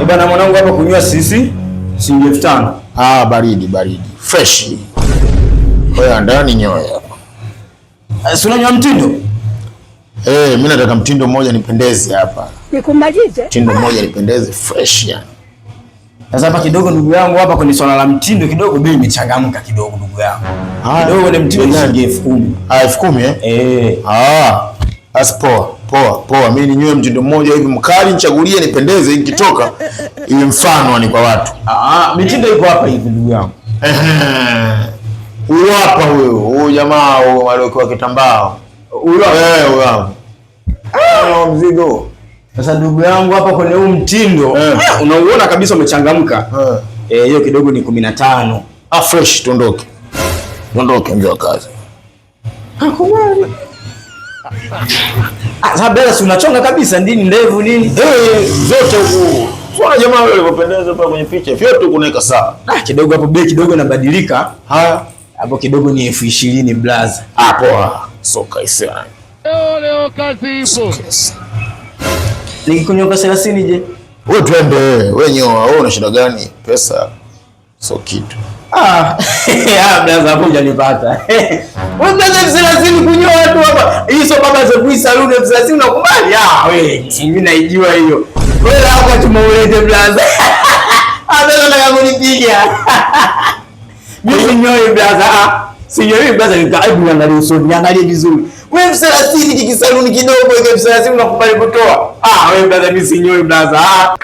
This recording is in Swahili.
Eh, bwana mwanangu hapa kunywa sisi shilingi 5,000. Ah, baridi baridi. Fresh. Kwa ndani nyoya. Si unanywa mtindo? Eh, mimi nataka mtindo mmoja nipendeze hapa. Nikumalize. Mtindo mmoja nipendeze fresh yani. Sasa hapa kidogo ndugu yangu hapa kwenye swala la mtindo kidogo bei imechangamka kidogo ndugu yangu. Ah, Kidogo ni mtindo bei shilingi 10,000. Ah, 10,000 eh? Eh. Ah, basi poa, poa, poa. Mimi ninywe mtindo mmoja hivi mkali nichagulie nipendeze nikitoka iwe mfano ni kwa watu. Ah, mitindo iko hapa hivi ndugu yangu. Ehe. Huyo hapa huyo, huyo jamaa huyo aliokuwa kitambaa. Huyo Eh, huyo hapa. Ah, mzigo. Sasa ndugu yangu hapa kwenye huu mtindo Eh. unauona kabisa umechangamka. Eh. Eh, hiyo kidogo ni 15. Ah, fresh tuondoke. Tuondoke mzee wa kazi. Hakubali. Ah, sasa bela si unachonga kabisa ndini ndevu nini? Eh, zote huku. Sio jamaa yule alipopendeza pale kwenye picha. Vyote huku naweka sawa. Ah, kidogo hapo bei kidogo inabadilika. Haya. Hapo kidogo ni 20,000 blaza. Ah, poa. Soka isa. Leo kazi ipo. Nikikunyoka 30 je? Wewe twende wewe nyoa, wewe una shida gani? Pesa sio kitu. Ah, ah blaza hapo hujanipata. Wewe blaza 30,000 kunyoa watu hapa. Hii sio baba za kui saluni 30,000 unakubali? Ah, wewe mimi naijua hiyo. Wewe hapa tumeulete blaza. Ah, blaza nataka kunipiga. Mimi sinyoi blaza. Ah, sinyoi blaza, hebu niangalie usoni, niangalie vizuri. Wewe 30,000 kikisaluni kidogo, 30,000 unakubali kutoa? Ah, wewe blaza mimi sinyoi blaza. Ah.